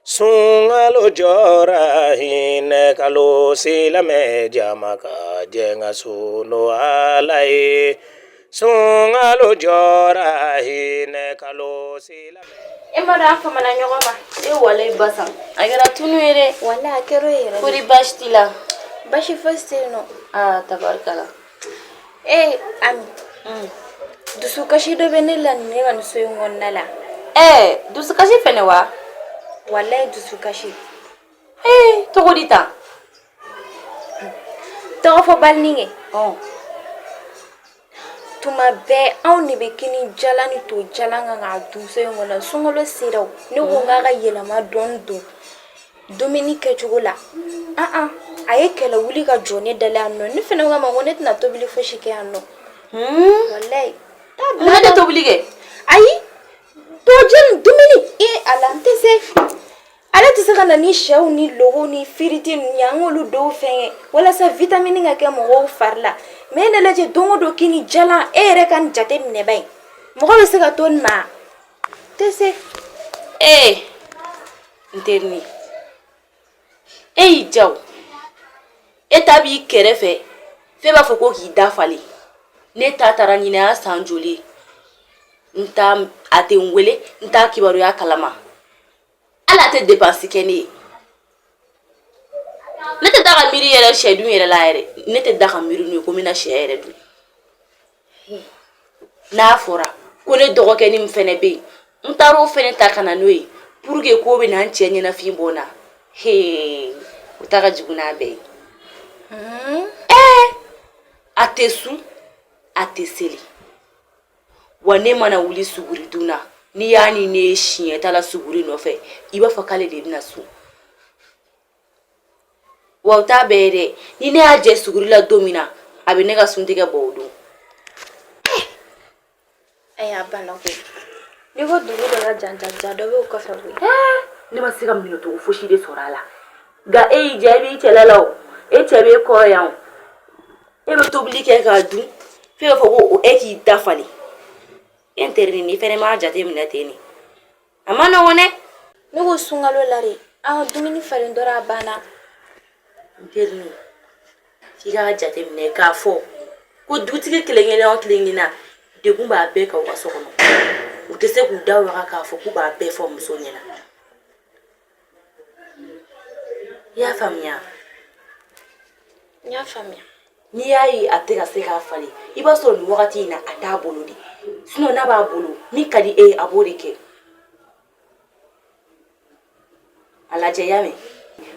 Sunkalo jɔra hinɛ kalo silamɛ jama ka jɛ ka sun don Ala ye sunkalo jɔra hinɛ kalo silamɛ. E m'a dɔn an famana ɲɔgɔn ma. E walayi Basan a kɛra tunu ye dɛ. Walayi a kɛra o yɛrɛ. Kori baasi t'i la? Baasi fosi tɛ yen nɔ. Aa tabarikala. Ee Ami. Dusukasi dɔ bɛ ne la nin ka nin so in kɔnɔna la. Ɛɛ dusukasi fɛnɛ wa? Walayi dusukasi. Ee cogo di tan? Tɔgɔ fɔ balinin kɛ. Tuma bɛɛ anw de bɛ kini jalan ni to jalan kan k'a dun so in kɔnɔ sunkalo sera o ne ko n k'a ka yɛlɛma dɔɔni don dumuni kɛcogo la an a ye kɛlɛ wuli ka jɔ ne da la yan nɔ ne fana ko a ma ko ne tɛna tobili fosi kɛ yan nɔ walayi ne tɛ tobili kɛ ayi to jeni dumuni e ala n tɛ se ale tɛ se ka na ni sɛw ni logow ni firiti ninnu ye an k'olu dɔw fɛngɛ walasa vitamini ka kɛ mɔgɔw fari la mais ne lajɛ don o don kini jalan e yɛrɛ ka nin jate minɛ ba ye mɔgɔ bɛ se ka to nin ma tɛ se ee n terini e y'i ja o e ta b'i kɛrɛfɛ f'e b'a fɔ ko k'i da falen ne ta taara ɲinɛ y'a san joli n ta a tɛ n wele n t'a kibaruya kalama hali a tɛ depansi kɛ ne ye ne tɛ da ka miiri yɛrɛ sɛ dun yɛrɛ la yɛrɛ ne tɛ da ka miiri n'o ye ko n bɛna sɛ yɛrɛ dun n'a fɔra ko ne dɔgɔkɛnin min fɛnɛ bɛ yen n taara o fɛnɛ ta ka na n'o ye pour que k'o bɛ na n cɛ ɲɛnafin bɔ n na hee o ta ka jugu n'a bɛɛ ye ɛɛ a tɛ sun a tɛ seli wa ne mana wuli suguri dun na n'i y'a ni ne ye siɲɛ ta la suguri nɔfɛ i b'a fɔ k'ale de bɛna sun wa o t'a bɛɛ ye dɛ ni ne y'a jɛ suguri la don min na a bɛ ne ka suntigɛ bɔ o don ayi a banna koyi n'i ko dugu dɔ la jan jan jan dɔ bɛ o kɔfɛ koyi ne ma se ka minɛcogo fosi de sɔrɔ a la nka e y'i diya i b'i cɛla la o e cɛ b'e kɔrɔ yan o e bɛ tobili kɛ k'a dun f'e b'a fɔ ko e k'i da falen e n terinin n'i fɛnɛ m'a jateminɛ ten de a ma nɔgɔn dɛ ne ko sunkalo la de an ka dumuni falen dɔrɔn a banna n terinin f'i k'a jateminɛ k'a fɔ ko dutigi kelen kelen o kelen kelen na degun b'a bɛɛ kan u ka so kɔnɔ u tɛ se k'u da waga k'a fɔ k'u b'a bɛɛ fɔ muso ɲɛna i y'a faamuya n y'a faamuya n'i y'a ye a tɛ ka se k'a falen i b'a sɔrɔ nin wagati in na a t'a bolo de sinon n'a b'a bolo min ka di e ye a b'o de kɛ a lajɛ y'a mɛn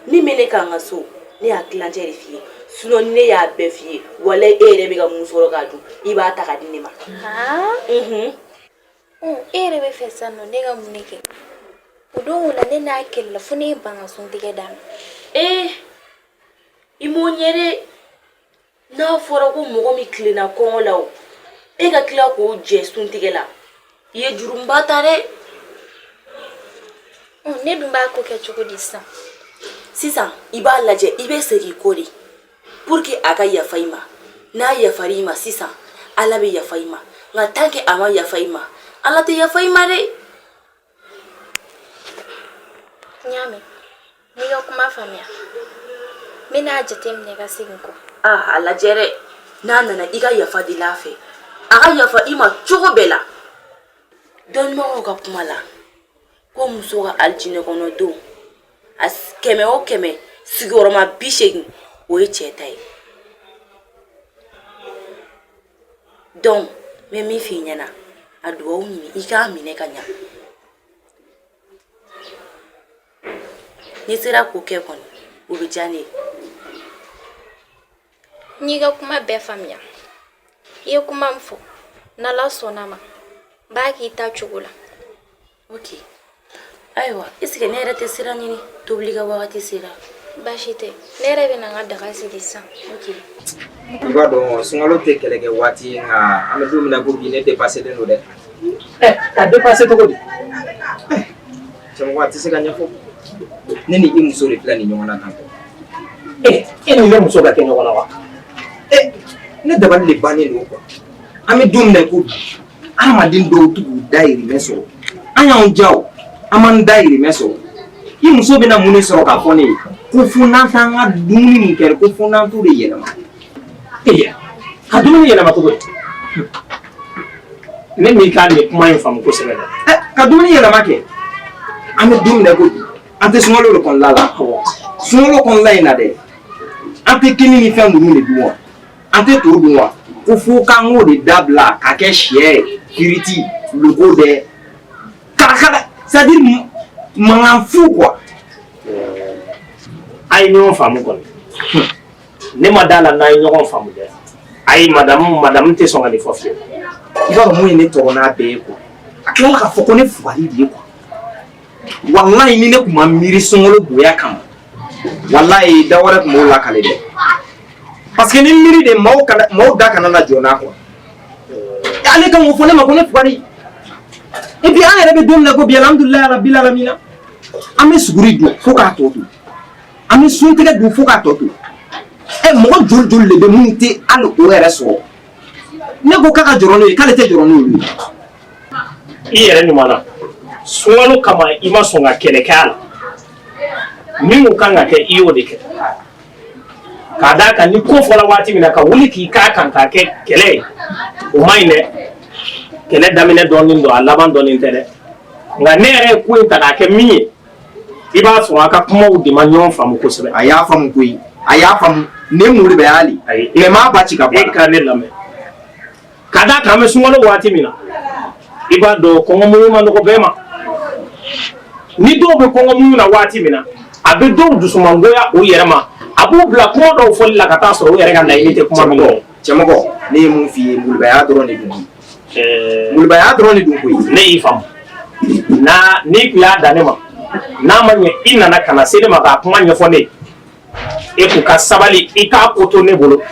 min bɛ ne kan n ka so ne y'a tilancɛ de f'i ye sinon ni ne y'a bɛɛ f'i ye walayi e yɛrɛ bɛ ka mun sɔrɔ k'a dun i b'a ta k'a di ne ma. E yɛrɛ bɛ fɛ sisan nɔ ne ka mun de kɛ o don o la ne n'a kɛlɛla fo ne ye ban ka suntigɛ d'a ma. Ee i m'o ɲɛ dɛ n'a fɔra ko mɔgɔ min tilenna kɔngɔ la o e ka tila k'o jɛ suntigɛ la i ye jurumuba ta dɛ. Ne dun b'a ko kɛ cogo di sisan. Sisan i b'a lajɛ i bɛ segin i kɔ de pour que a ka yafa i ma n'a yafara i ma sisan ala bɛ yafa i ma nka tant que a ma yafa i ma ala tɛ yafa i ma dɛ. N y'a mɛn n y'i ka kuma faamuya n bɛna a jateminɛ ka segin kɔ. Aa a lajɛ dɛ n'a nana i ka yafa deli a fɛ a ka yafa i ma cogo bɛɛ la dɔnnibagaw ka kuma la ko muso ka alijinɛ kɔnɔ don a kɛmɛ o kɛmɛ sigiyɔrɔma 80 o ye cɛ ta ye donc n bɛ min f'i ɲɛna a dugawu ɲini i k'a minɛ ka ɲa n'i sera k'o kɛ kɔni o bɛ diya ne ye. N y'i ka kuma bɛɛ faamuya i ye kuma min fɔ n'ala sɔnna ma n b'a k'i ta cogo la. Ok ayiwa est ce que ne yɛrɛ tɛ sira ɲini tobili ka wagati sera. Baasi tɛ ne yɛrɛ bɛna n ka daga sigi sisan. Ok. I b'a dɔn sunkalo tɛ kɛlɛ kɛ waati ye nka an bɛ don min na ko bi ne dépassé len don dɛ. Ɛ ka dépassé cogo di? Cɛmɔgɔ, a tɛ se ka ɲɛfɔ. Ne ni i muso de filɛ nin ɲɔgɔn na tan tɔ. Ɛ e ni ne muso ka kɛ ɲɔgɔn na wa? Ɛ ne dabali de bannen don quoi. An bɛ don min na i ko bi, adamaden dɔw t'u k'u dahirimɛ sɔrɔ. An y'anw ja o, an m'an dahirimɛ sɔrɔ. I muso bɛna mun de sɔrɔ k'a fɔ ne ye ko fo n'an t'an ka dumuni min kɛ, ko fo n'an t'o de yɛlɛma. Ee, ka dumuni yɛlɛma cogo di? Ne m'i ka nin kuma in faamu kosɛbɛ dɛ. Ka dumuni yɛlɛma kɛ, an bɛ don min na i ko bi, an tɛ sunkalo de kɔnɔna la. Sunkalo kɔnɔna in na dɛ, an tɛ kini ni fɛn ninnu de dun wa? An tɛ to dun wa? Ko fo k'an k'o de dabila ka kɛ sɛ, firiti, loko dɛ, karakara, c'est à dire mankan fu quoi. A ye ɲɔgɔn faamu kɔni, ne ma d'a la n'a ye ɲɔgɔn faamu dɛ. Ayi, madame tɛ sɔn ka nin fɔ fiyewu. I b'a dɔn mun ye ne tɔɔrɔ n'a bɛɛ ye quoi? A tilala k'a fɔ ko ne fugari de ye quoi. Walayi, ni ne tun ma miiri sunkalo bonya kama, walayi, da wɛrɛ tun b'o lakale dɛ, parce que ni miiri de maaw kana maaw da kana na jɔ n'a quoi. Ale kan k'o fɔ ne ma ko ne fugari. Et puis an yɛrɛ bɛ don min na ko bi, alhamdulilayi rabil alamina, an bɛ suguri dun fo k'a tɔ to, an bɛ suntigɛ dun fo k'a tɔ to. Ɛ, mɔgɔ joli joli de bɛ minnu tɛ hali o yɛrɛ sɔrɔ? Ne ko k'a ka jɔrɔ n'o ye, k'ale tɛ jɔrɔ n'olu ye. I yɛrɛ ɲuman na, sunkalo kama i ma sɔn ka kɛlɛ kɛ a la. Min kun kan ka kɛ, i y'o de kɛ. K'a d'a kan ni ko fɔra waati min na, ka wuli k'i k'a kan k'a kɛ kɛlɛ ye, o man ɲi dɛ. Kɛlɛ daminɛ dɔɔnin don, a laban dɔɔnin tɛ dɛ. Nka ne yɛrɛ ye ko in ta k'a kɛ min ye, i b'a sɔrɔ a ka kumaw de ma ɲɔgɔn faamu kosɛbɛ. A y'a faamu koyi, a y'a faamu. Ne molobaya le. Ayi. Mais m'a ba ci ka bɔ a E la. ka ne lamɛn. Ka d'a kan an bɛ sunkalo waati min na, i b'a dɔn kɔngɔ muɲu ma nɔgɔ bɛɛ ma. Ni dɔw bɛ kɔngɔ muɲu na waati min na, a bɛ dɔw dusumangoya u yɛrɛ ma, a b'u bila kuma dɔw fɔli la ka taa sɔrɔ u yɛrɛ ka laɲini tɛ kuma min ye. Cɛmɔgɔ, ne ye mun f'i ye? Molobaya dɔrɔn de don. Ɛɛ, Molobaya dɔrɔn de don koyi. Ne y'i faamu. Na n'i tun y'a dan ne ma, n'a ma ɲɛ i nana ka na se ne ma k'a kuma ɲɛfɔ ne ye, e k'u ka sabali, i k'a ko to ne bolo,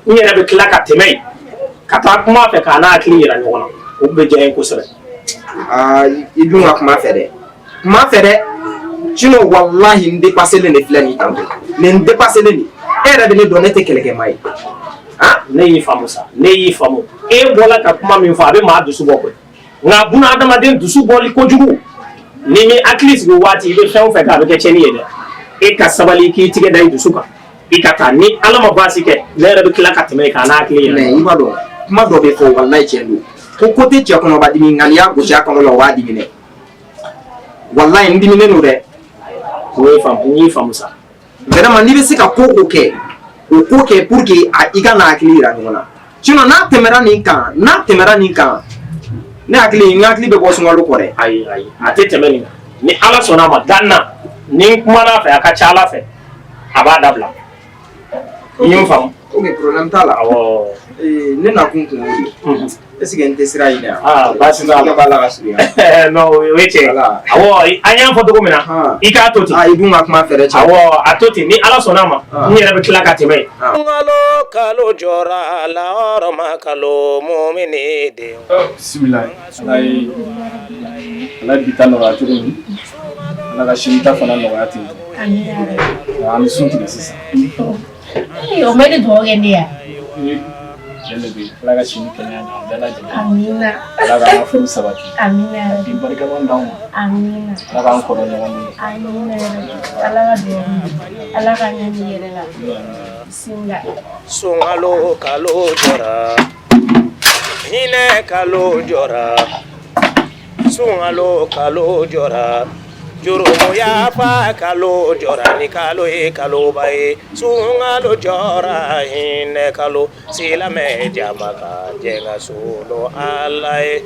n yɛrɛ bɛ tila ka tɛmɛ yen ka taa kuma fɛ k'a n'a hakili yira ɲɔgɔn na, o tun bɛ diya n ye kosɛbɛ. Aa, i dun ka kuma fɛ dɛ, kuma fɛ dɛ. Sinon walahi, n dépassé len de filɛ nin tantôt, mais n dépassé len de. E yɛrɛ bɛ ne dɔn, ne tɛ kɛlɛkɛmaa ye. Ah, ne y'i faamu sa, ne y'i faamu. E bɔla ka kuma min fɔ, a bɛ maa dusu bɔ koyi. Nka buna adamaden dusu bɔli kojugu, ni m'i hakili sigi o waati, i bɛ fɛn o fɛn kɛ, a bɛ kɛ tiɲɛni ye dɛ. E ka sabali, k'i tigɛ da i dusu kan, i ka taa. Ni Ala ma baasi kɛ, ne yɛrɛ bɛ tila ka tɛmɛ yen k'a n'a hakili yira. Mais i b'a dɔn, kuma dɔ bɛ fɔ, walahi tiɲɛ don, ko ko tɛ cɛ kɔnɔba dimi, nka n'i y'a gosi a kɔnɔ la, o b'a dimi dɛ. Walahi, n diminen don dɛ. N y'i faamu, n y'i faamu sa. Vraiment, n'i bɛ se ka ko o ko kɛ, o ko kɛ pour que a i ka n'a hakili yira ɲɔgɔn na. Sinon n'a tɛmɛra nin kan, n'a tɛmɛra nin kan, ne hakili, n hakili bɛ bɔ sunkalo kɔ dɛ. Ayi, ayi, a tɛ tɛmɛ nin kan. Ni Ala sɔnna a ma, dan na ni n kumana a fɛ, a ka ca Ala fɛ, a b'a dabila. I ye n faamu. Ok, problème t'a la. Awɔ. Ee, ne nakun kun y'o de ye. Est ce que n tɛ sira ɲini wa? Ah, baasi t'a la. B'a la ka surunya. Non, o ye tiɲɛ ye. Voilà. Awɔ, an y'a fɔ cogo min na, Han. i k'a to ten. Ah, i dun ka kuma fɛ dɛ, cɛ. Awɔ, a to ten. Ni Ala sɔnna a ma, Ah. n yɛrɛ bɛ tila ka tɛmɛ yen. Sunkalo kalo jɔra, lahɔrɔma kalo, mumini denw. Bisimilahi. Ala ye, Ala ye bi ta nɔgɔya cogo min, Ala ka sini ta fana nɔgɔya ten. An bɛ sun tigɛ sisan. Ee, o ma ne dugawu kɛ ne ya. Ee, cɛ de bɛ yen. Ala ka sini kɛnɛya d'an bɛɛ lajɛlen. Amina. Ala k'an ka furu sabati. Amina. Bi barikama d'anw ma. Amina. Ala k'an kɔrɔ ɲɔgɔn bolo. Amina yarabi. Ala ka dugawu minɛ. Ala ka ɲɛ n'i yɛrɛ la. Bisimila. Sunkalo kalo jɔra, hinɛ kalo jɔra, sunkalo kalo jɔra, jurumu yafa kalo jɔra. Ni kalo ye kaloba ye, sunkalo jɔra, hinɛ kalo, silamɛ jama ka jɛ ka sun Ala ye.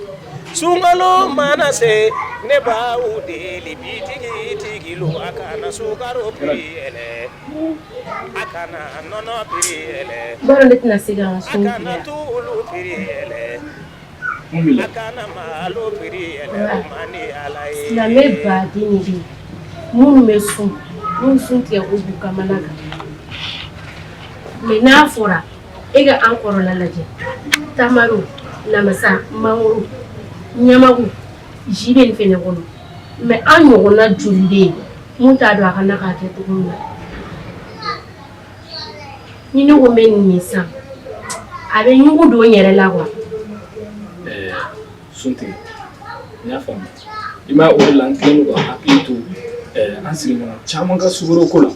Sunkalo mana se, ne b'aw deli, bitigi tigilu, a kana sukaro prix yɛlɛ, a kana nɔnɔ prix yɛlɛ. B'a dɔn ne tɛna se ka n ka A sun kana tigɛ. tulu prix yɛlɛ. Mun b'i la? A kana malo prix yɛlɛ, o man di Ala ye. Silamɛ baden de bɛ yen minnu bɛ sun, n'u sun tigɛ k'u b'u kamana gan. Mais n'a fɔra e ka an kɔrɔla lajɛ, tamaro, namasa, mangoro, ɲamaku, ji bɛ nin fɛnɛ kɔnɔ. Mais an ɲɔgɔnna joli bɛ yen mun t'a dɔn a ka na k'a kɛ cogo min na? Ni ne ko n bɛ nin min sisan, a bɛ ɲugu don n yɛrɛ la quoi. Ɛɛ, sun tigɛ, n y'a faamu. I m'a ye, o de la n kɛlen don ka hakili to An sigiɲɔgɔn caman ka sukaro ko la,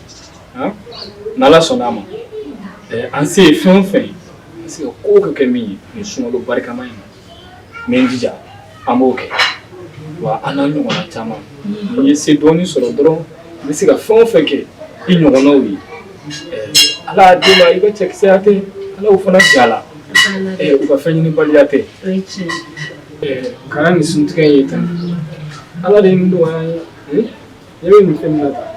n'Ala sɔnna a ma, an se ye fɛn o fɛn ye, an bɛ se ka ko o ko kɛ min ye nin sunkalo barikama in na, n bɛ n jija an b'o kɛ. Wa an n'a ɲɔgɔnna caman, n'i ye se dɔɔnin sɔrɔ dɔrɔn, i bɛ se ka fɛn o fɛn kɛ i ɲɔgɔnnaw ye, Ala y'a d'i ma i ka cɛkisɛya tɛ, Ala y'o fana bila a la, u ka fɛn ɲinibaliya tɛ. Kana nin suntigɛ in ye tan, Ala de ye nin nɔgɔya an ye. Ne bɛ nin fɛn min na tan,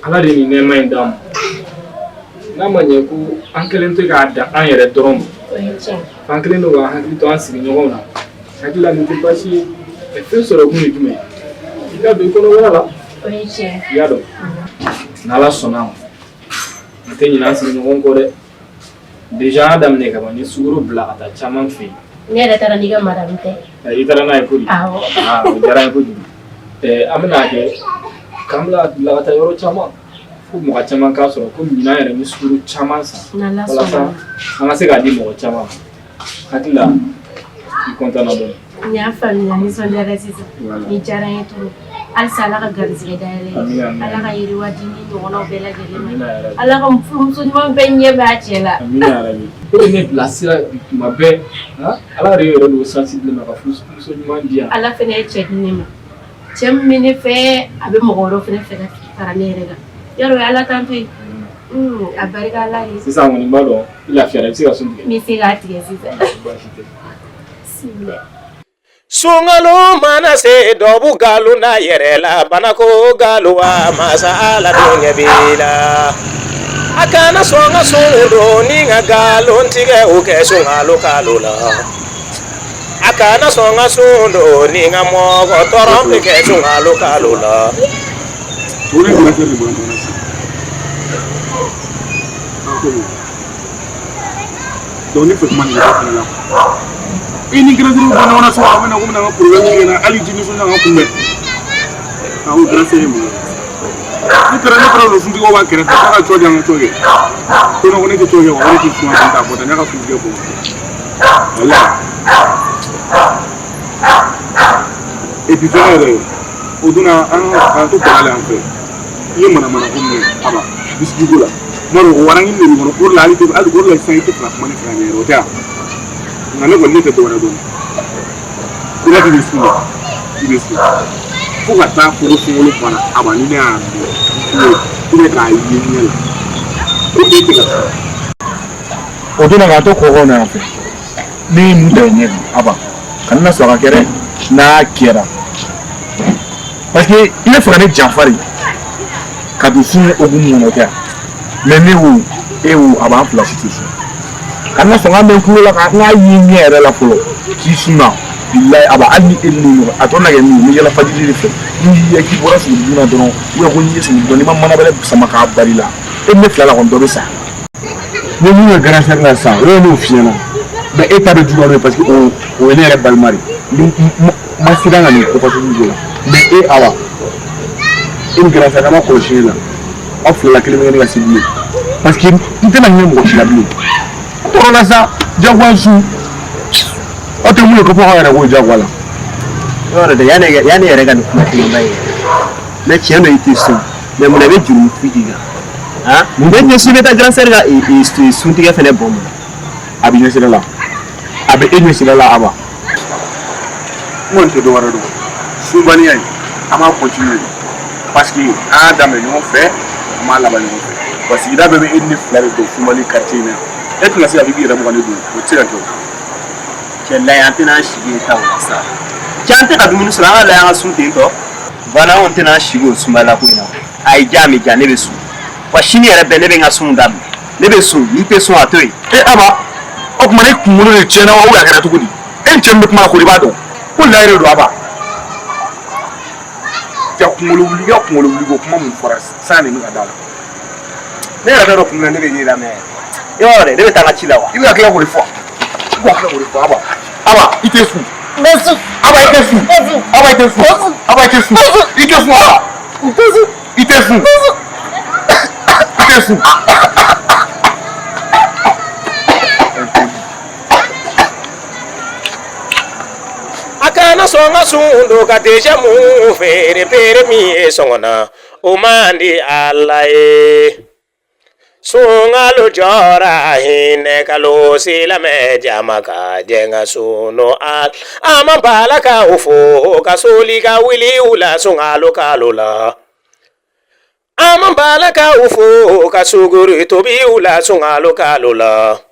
Ala de ye nin nɛɛma in d'an ma. N'a ma ɲɛ ko an kɛlen tɛ k'a dan an yɛrɛ dɔrɔn ma, an kɛlen don k'an hakili to an sigiɲɔgɔnw na, hakili la nin tɛ baasi ye. Fɛn sɔrɔ kun ye jumɛn ye? I ka don i kɔnɔbara la. I y'a dɔn, n'Ala sɔnna a ma, an tɛ ɲinɛ an sigiɲɔgɔnw kɔ dɛ. Déjà an y'a daminɛ ka ban, n ye sukaro bila ka taa caman fɛ yen. Ne yɛrɛ taara n'i ka madamu tɛ. I taara n'a ye ko di? Awɔ. Aa, o diyara n ye kojugu. An bɛna kɛ k'an bila ka taa yɔrɔ caman fo mɔgɔ caman k'a sɔrɔ ko ɲinan yɛrɛ n ye sukaro caman san walasa an ka se k'a di mɔgɔ caman ma. Hakili la i content na dɔɔnin. N y'a faamuya, nisɔndiyara sisan. Nin diyara n ye trop. Halisa Ala ka garisɛgɛ dayɛlɛ. Ala ka yiriwa di ni ɲɔgɔnnaw bɛɛ lajɛlen ma. Ala ka furumuso ɲuman bɛɛ ɲɛ b'a cɛ la. Amina yarabi. E bɛ ne bilasira bi tuma bɛɛ. Ala yɛrɛ yɛrɛ don chance di ne ma ka furumuso ɲuman di yan. Ala fana ye cɛ di ne ma. Cɛ min bɛ ne fɛ, a bɛ mɔgɔ wɛrɛw fana fɛ ka fara ne yɛrɛ kan. Yarɔ o ye Ala tanto ye. A barika Ala ye. Sisan kɔni n b'a dɔn i lafiyara, i bɛ se ka sun tigɛ. N bɛ se k'a tigɛ sisan. Baasi tɛ. Sunkalo mana se dɔ b'u nkalon da yɛrɛ la banako galowa masa Ala dun ɲɛ b'i la a kana sɔn ka sun don ni ka nkalon tigɛ o kɛ sunkalo kalo la a kana sɔn ka sun don ni ka mɔgɔ tɔɔrɔ bɛ kɛ sunkalo kalo la. O de fana tɛ nin bɔ ɲɔgɔn na sisan. Donc ne fɛ kuma nin yɔrɔ fana la i ni grand sœur bɔ ɲɔgɔn na so a bɛna ko bɛna n ka problème kɛ na hali ji nisɔndiya ka kunbɛn a ko grand sœur ye mun ye ne taara olu suntigiw b'a kɛrɛfɛ k'a ka cɔ di an ka cɔ kɛ ko ne ko ne tɛ cɔ kɛ wa ko ne tɛ sun a t'a bɔ tan ne ka suntigɛ bɔ wala et puis fɛn yɛrɛ o donna an ka to bana la yan fɛ i ye manamana ko min kɛ aba bisiki ko la kuma dɔ o waranin de b'i kɔnɔ o de la hali hali o de la sisan i tɛ fɛ ka kuma ne fɛ ka ɲɛ yɛrɛ o tɛ wa nka ne kɔni ne tɛ dɔwɛrɛ dɔn i b'a k'i bɛ sun i bɛ sun fo ka taa fo ko sunkalo banna aba ni ne y'a mɛn ou bien k'a ye ɲɛ la ko e tɛ ka sun. O donna k'a to kɔkɔ na yan fɛ ne ye mun da i ɲɛ kan aba kana na sɔn a ka kɛ dɛ n'a kɛra parce que i bɛ fɛ ka ne janfa de ka don sun hukumu kɔnɔ o tɛ wa mais ne wo e wo a b'an fila si tɛ sun kana na sɔn k'a mɛn n tulo la k'a n k'a ye n ɲɛ yɛrɛ la fɔlɔ k'i sunna bilayi a b'a hali ni e ni ne ɲɔgɔn a tɔ na kɛ min ye n bɛ yala fajiri de fɛ n'i ye k'i bɔra sogo dun na dɔrɔn ou bien ko n'i ye sogo dun n'i ma mana bɛlɛ sama k'a bari la e ni ne fila la kɔni dɔ bɛ sa. Ni mun ye grand sœur la sisan o ye n'o f'i ɲɛna mais e ta bɛ juguya n'o ye parce que o ye ne yɛrɛ balima de ye ni ma siran ka nin ko fasugu dɔ la mais e Awa e ni grand sœur n'a ma kɔlɔsi ne la aw fila la kelen bɛ kɛ ne ka cible ye parce que n tɛna hinɛ mɔgɔ si la bilen n tɔɔrɔla sa jagoya su aw tɛ mun ye ko fɔ aw yɛrɛ k'o jagoya la. Yɔrɔ dɛ yanni yɛrɛ ka nin kuma kelenba in yɛrɛ mais tiɲɛ don i tɛ sun mais mun na i bɛ jurumu k'i kan han mun bɛ ɲɛsin i bɛ taa grand sœur ka suntigɛ fɛnɛ bɔn mun na. A bɛ ɲɛsira la a bɛ e ɲɛsira la Aba. N kɔni tɛ dɔwɛrɛ dɔn sunbaliya in an b'a continuer parce que an y'a daminɛ ɲɔgɔn fɛ an b'a laban ɲɔgɔn fɛ wa sigida bɛɛ bɛ e ni ne fila de dɔn sunbali quartier in na e tɛna se ka fɔ i k'i yɛrɛ mɔgɔ ne don o tɛ se ka kɛ o. Cɛ layi an tɛna an sigi yen ta o la sa cɛ an tɛ ka dumuni sɔrɔ an ka layi an ka sun ten tɔ bana anw tɛna an sigi o sunbala ko in na a ye diya mi diya ne bɛ sun wa sini yɛrɛ bɛɛ ne bɛ n ka sun daminɛ ne bɛ sun n'i tɛ sun a to yen. E Aba o tuma ne kunkolo de tiɲɛna wa a kɛra cogo di e ni cɛ min bɛ kuma la ko i b'a dɔn ko layi de don Aba. Ja kunkolo wuli ka kunkolo wuli ko kuma mun fɔra san de bɛ ka da la. Ne yɛrɛ t'a dɔn kun min na ne bɛ k'i lamɛn yɛrɛ i b'a dɔn dɛ ne bɛ taa n ka ci la wa. I bɛ ka tila k'o de fɔ i bɛ ka tila k'o de fɔ Aba Aba i tɛ sun. N bɛ sun. Aba i tɛ sun. Aba i tɛ sun. Aba i tɛ sun. I tɛ sun Aba. N tɛ sun. I tɛ sun. I tɛ sun. A kana sɔn ka sun don ka deuxième feere premier sɔngɔ na, o man di Ala ye. Sunkalo jɔra, hinɛ kalo, silamɛ jama ka jɛ ka sun a an ma bala ka o fo ka soli ka wuli u la sunkalo kalo la. An ma bala ka o fo ka suguri tobi u la sunkalo kalo la.